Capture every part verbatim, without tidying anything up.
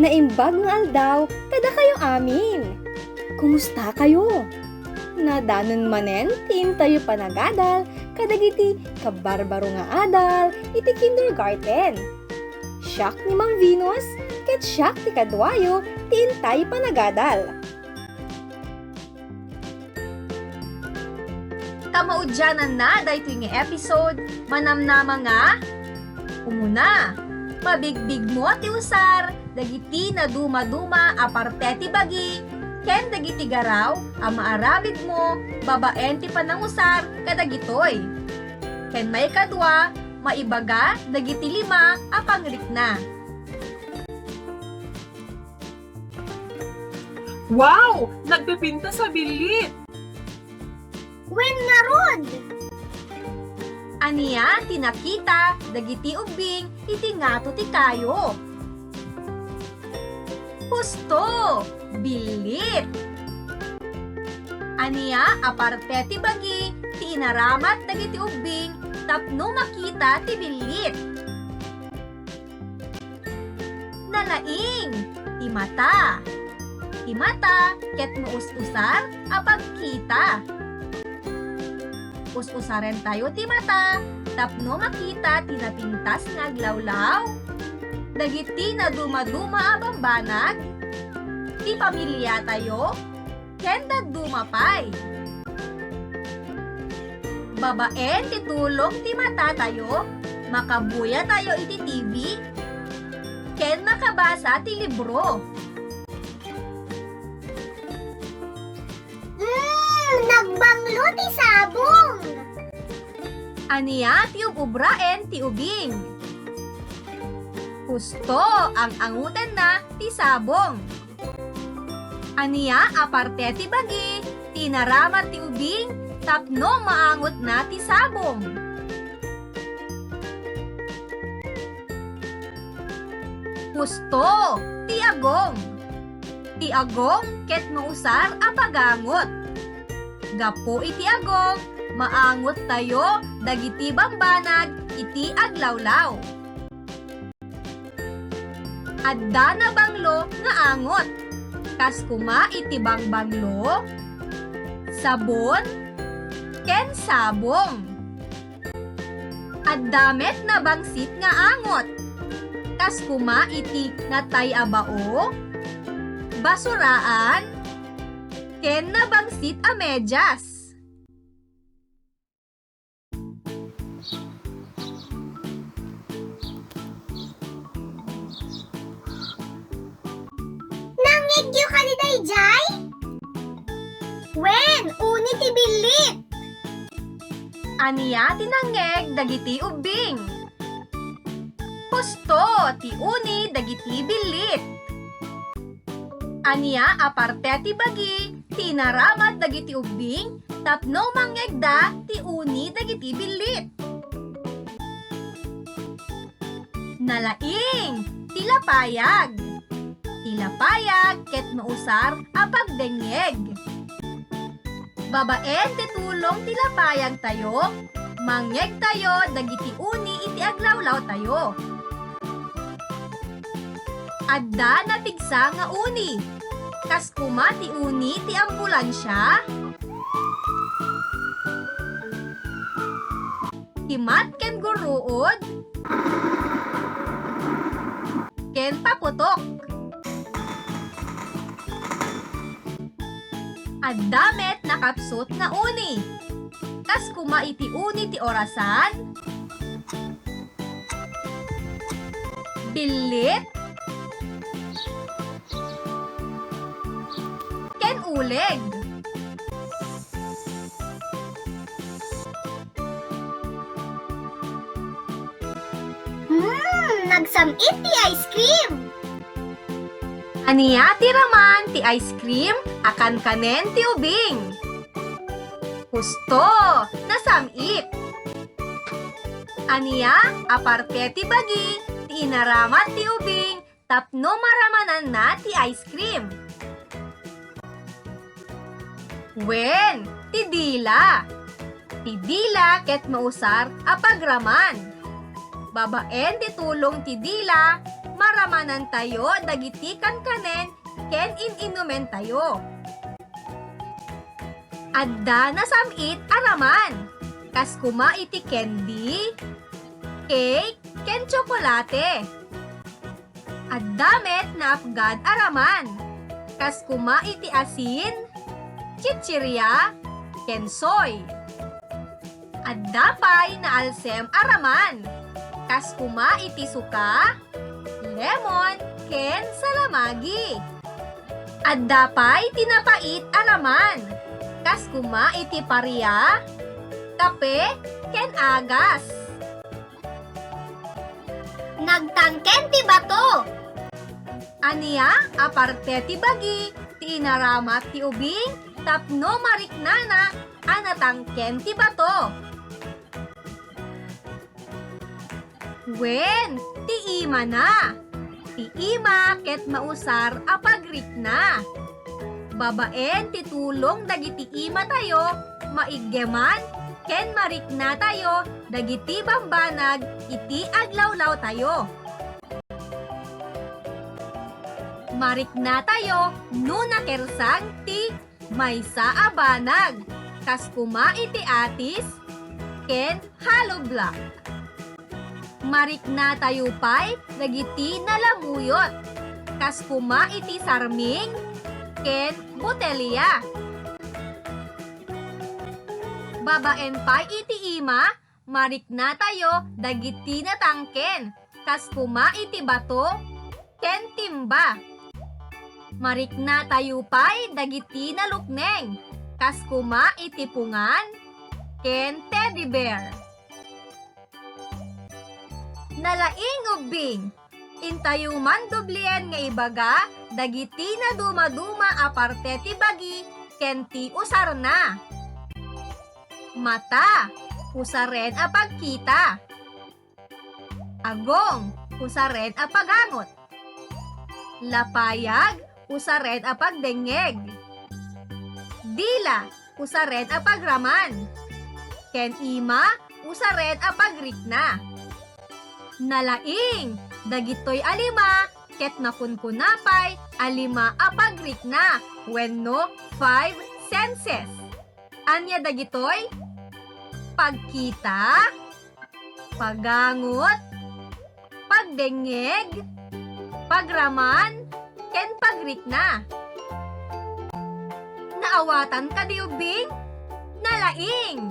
Naimbag nga aldaw kadakayo amin. Kumusta kayo? Nadanon manen ti intayo panagadal kadagiti kabarbaro nga adal iti kindergarten. Siak ni Ma'am Venus, ket siak ti kaduayo ti intayo panagadal. Kamaudiananna daytoy nga episode, manamnama nga, umuna, mabigbigmo ti usar dagiti nadumaduma a parte ti bagi ken dagiti garaw a maaramidmo babaen ti panangusar kadagitoy. Ken maikadua, maibaga dagiti lima a pangrikna. Wow! Nagpipintas a billit! Wen ngarud! Ania ti nakita dagiti ubbing iti ngato ti kayo? Husto! Billit! Ania a parte ti bagi ti inaramat dagiti ubbing tapno makita ti billit? Nalaing ti mata. Ti mata ket maus-usar a pagkita. Us-usarentayo ti mata tapno makita ti napintas nga aglawlaw, dagiti nadumaduma a bambanag, ti pamiliatayo, ken dadduma pay. Babaen ti tulong ti matatayo, makabuyatayo iti T V, ken makabasa ti libro. Mm, nagbanglo ti sabong! Ania ti ub-ubraen ti ubing? Husto, ang-angutenna ti sabong. Ania a parte ti bagi ti inaramat ti ubing tapno maangotna ti sabong? Husto, ti agong. Ti agong ket mausar a pagangot. Gapu iti agong, maangottayo dagiti bambanag iti aglawlaw. Adda nabanglo nga angot, kas koma iti bangbanglo, sabon, ken sabong. Adda met nabangsit nga angot, kas koma iti natay a bao, basuraan, ken nabangsit a medyas. Nangngegyo kadi daydiay? Wen, uni ti billit. Ania ti nangngeg dagiti ubbing? Husto, ti uni dagiti billit. Ania a parte ti bagi ti inaramat dagiti ubbing tapno mangngegda ti uni dagiti billit? Nalaing ti lapayag. Ti lapayag ket mausar a pagdengngeg. Babaen ti tulong ti lapayagtayo, mangngegtayo dagiti uni iti aglawlawtayo. Adda napigsa nga uni, kas koma ti uni ti ambulansia, kimat ken gurruod, ken paputok. Adda met nakapsut nga uni, kas koma iti uni ti orasan, billit, ken uleg. Hmm, nagsam-it ti ice cream! Ania ti raman ti ice cream a kankanen ti ubing? Husto, nasam-it. Ania a parte ti bagi ti inaramat ti ubing tapno maramananna ti ice cream? Wen, ti dila. Ti dila ket mausar a pagraman. Babaen ti tulong ti dila, paramanantayo dagiti kankanen ken in-inumentayo. Adda nasam-it a raman, kas koma iti candy, cake, ken tsokolate. Adda met naapgad a raman, kas koma iti asin, chichirya, ken soy. Adda pay naalsem a raman, kas koma iti suka, lemon, ken salamagi. Adda pay ti napait a raman, kas koma iti paria, kape, ken agas. Nagtangken ti bato. Ania a parte ti bagi ti inaramat ti ubing tapno mariknana a natangken ti bato? Wen, ti imana. Ti ima ket mausar a pagrikna. Babaen ti tulong dagiti imatayo, maiggeman ken mariknatayo dagiti bambanag iti aglawlawtayo. Mariknatayo no nakersang ti maysa a banag, kas koma iti atis ken hollow block. Mariknatayo pay dagiti nalamuyot, kas koma iti sarming ken botelia. Babaen pay iti ima, mariknatayo dagiti natangken, kas koma iti bato ken timba. Mariknatayo pay dagiti nalukneng, kas koma iti pungan ken teddy bear. Nalaing ubbing, intayo man doblien nga ibaga dagiti nadumaduma a parte ti bagi ken ti usarna. Mata, usaren a pagkita. Agong, usaren a pagangot. Lapayag, usaren a pagdengngeg. Dila, usaren a pagraman. Ken ima, usaren a pagrikna. Nalaing, dagitoy a lima ket nakunkuna pay a lima a pagrikna wenno five senses. Ania dagitoy? Pagkita, pagangot, pagdengngeg, pagraman, ken pagrikna. Naawatan kadi ubbing? Nalaing!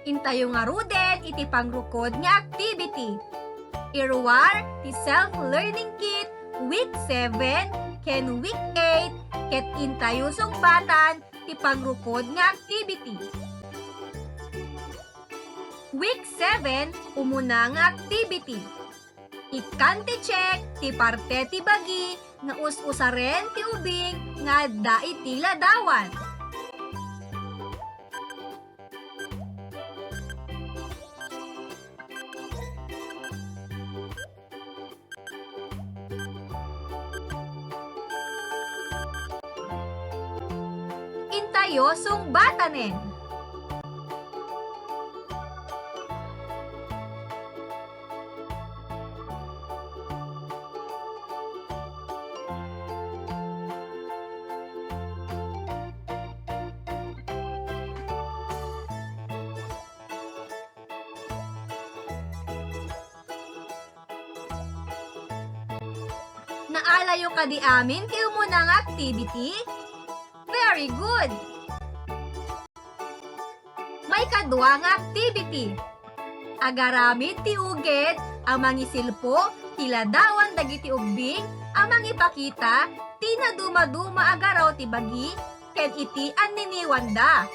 Intayo ngaruden iti pangrukod nga activity. Iruar ti self-learning kit week seven ken week eight ket intayo sungbatan ti pangrukod nga activity. Week seven, umuna nga activity. Ikkan ti check ti parte ti bagi nga us-usaren ti ubing nga adda iti ladawan. Intayo sungbatanen. Naalayo kadi amin ti umuna nga activity? Very good! Maikadua nga activity. Agaramid ti uged a mangisilpo ti ladawan dagiti ubbing a mangipakita ti nadumaduma a garaw ti bagi ken iti anniniwanda.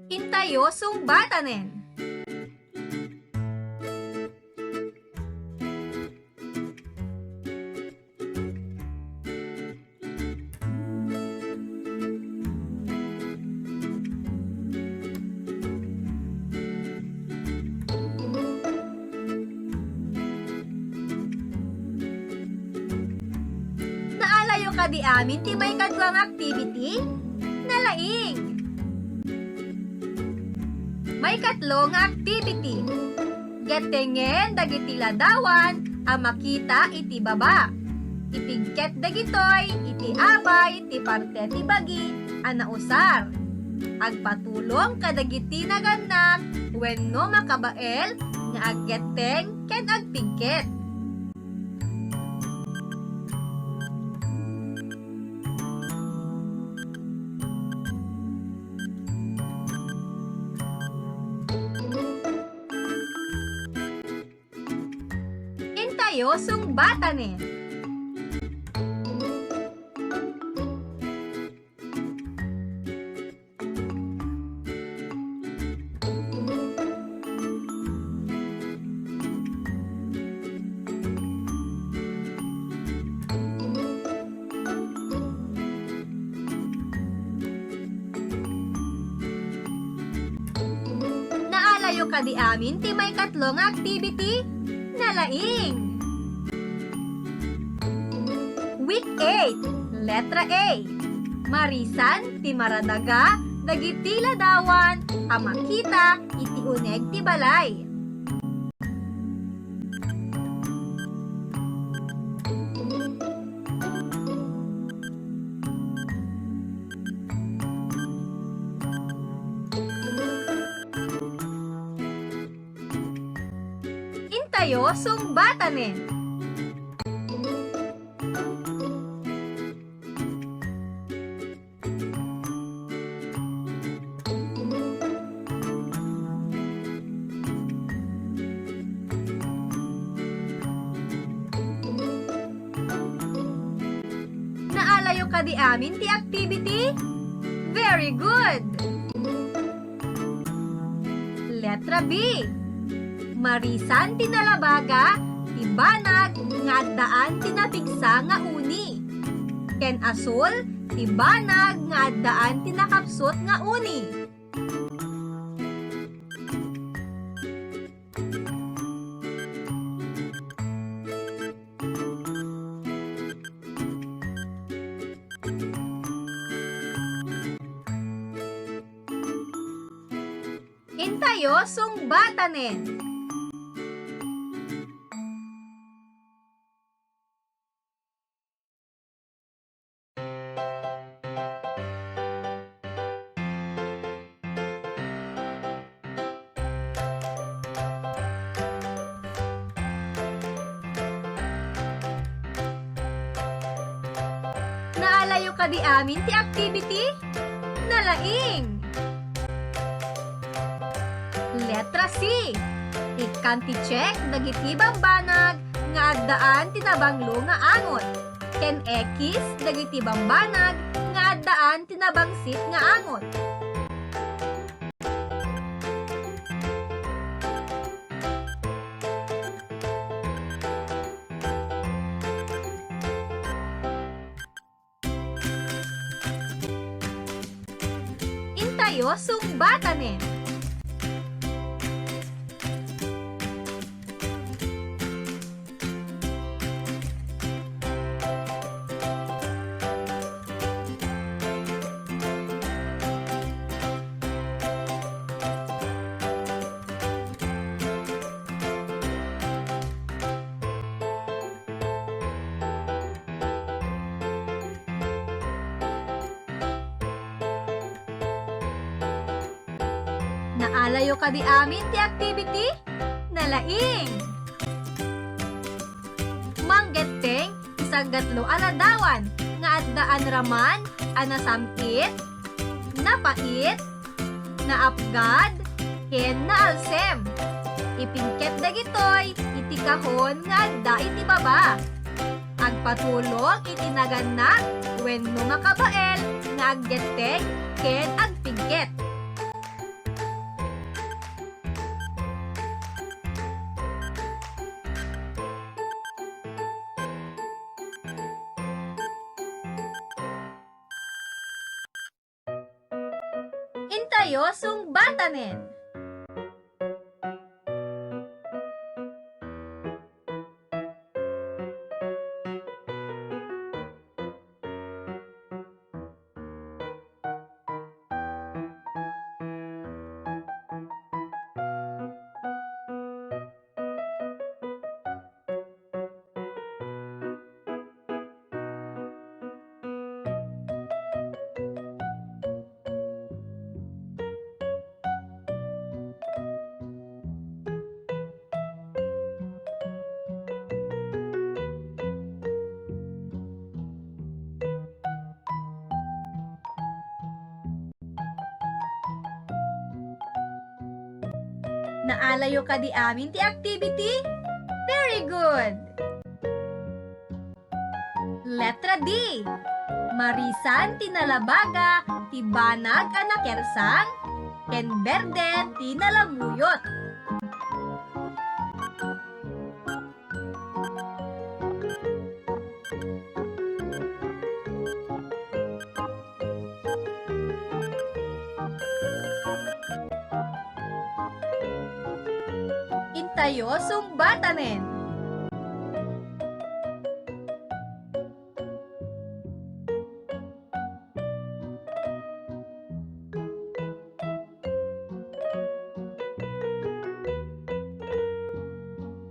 Intayo sungbatanen. kadi amin ti maikadua nga activity? Nalaing! Maikatlo nga activity. Gettengen dagiti ladawan a makita iti baba. Ipigket dagitoy iti abay ti parte ti bagi a nausar. Agpatulong kadagiti nagannak wenno makabael nga aggetteng ken agpigket. Intayo sungbatanen. Naalayo kadi amin ti maikatlo nga activity? Nalaing! Week eight, letra A. Marisan ti maradaga dagiti ladawan a makita iti uneg ti balay. Intayo sungbatanen. Naalayo kadi amin ti activity? Very good! Letra B. Marisan ti nalabaga ti banag nga addaan ti napigsa nga uni, ken asul ti banag nga addaan ti nakapsut nga uni. Intayo sungbatanen. Naalayo kadi amin ti activity? Nalaing! Letra C. Ikkan ti check dagiti bambanag nga addaan ti nabanglo nga angot, ken X dagiti bambanag nga addaan ti nabangsit nga angot. Intayo sungbatanen. Naalayo kadi amin ti activity? Nalaing! Manggetteng isaggatlo a ladawan nga addaan raman a nasam-it, napait, naapgad, ken naalsem. Ipingket dagitoy iti kahon nga adda iti baba. Agpatulong iti nagannak wenno makabael nga aggetteng ken agpingket. Intayo sungbatanen. Naalayo kadi amin ti activity? Very good! Letra D. Marisan ti nalabaga ti banag a nakersang ken berde ti nalamuyot. Intayo sungbatanen.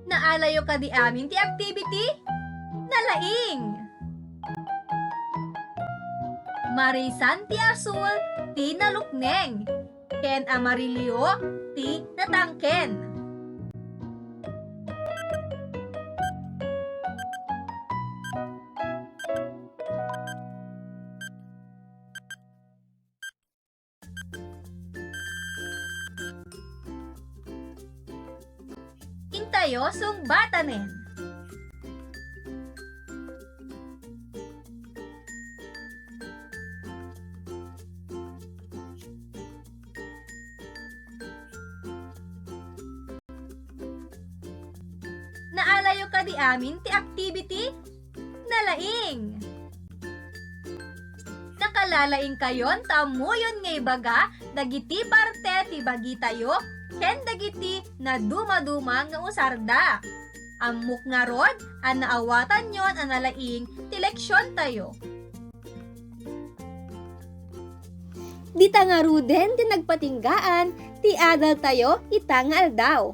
Naalayo kadi amin ti activity? Nalaing! Marisan ti asul ti nalukneng, ken amarillo ti natangken. Intayo sungbatanen. Naalayo kadi amin ti activity? Nalaing! Nakalalaingkayon ta ammoyon nga ibaga dagiti parte ti bagitayo ken dagiti nadumaduma nga usarda. Ammok ngarud a naawatanyon a nalaing ti leksiontayo. Dita ngaruden ti nagpatinggaan ti adaltayo ita nga aldaw.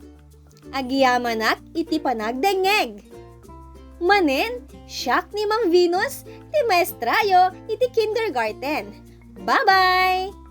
Agyamanak iti panagdengngeg. Manen, siak ni Ma'am Venus, ti maestrayo iti kindergarten. Bye-bye!